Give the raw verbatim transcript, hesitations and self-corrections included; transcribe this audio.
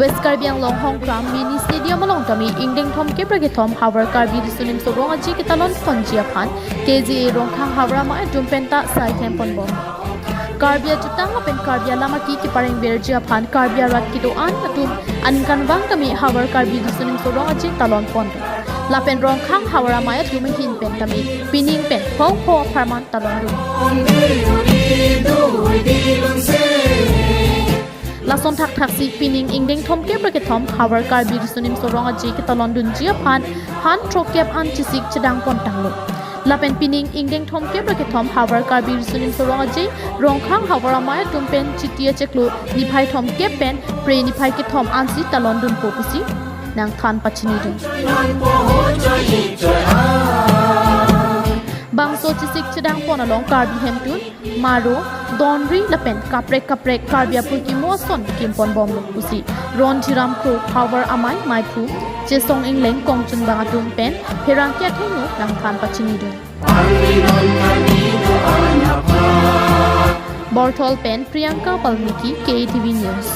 West Karbi Anglong Hongkram Mini Stadium along tame ingdeng thomkep ra kethom Havar Karbi Riso Nimso Rong Aje ketalon ponji aphan K J A Rongkhang Havar Amei atum penta sai klempon bom. Karbi ajutang lapen Karbi alam aki kepareng verji aphan Karbi arat kedo-an atum aningkanvang tame Havar Karbi Riso Nimso Rong Aje talon pon. Lapen Rongkhang Havar Amei atum ahin pen tame pining pen phongpho apharman talon dun. Lason thakthaksi pining ingdeng thomkep ra kethom Havar Karbi Riso Nimso Rong Aje ketalon dunji aphan han throkkep an chesik chedang pon tanglo. Lapen pining ingdeng thomkep ra kethom Havar Karbi Riso Nimso Rong Aje Rongkhang Havar Amei atum pen Chiti achiklo niphai thomkep pen Phre niphai kethom ansi talon dunpo pusi nangthan pachini dun. Bangso chesik chedang pon along Karbi hemtun, maro, donri lapen kaprek kaprek Karbi apurkimo ason kimpon bomlo pusi Rondhiram Kro, Havar Amei, Meiphu, Chesong Engleng, Kongchunbang atum pen pherangke athengno nangthan pachini dun. Borthol pen Priyanka Valmiki, K A T V News.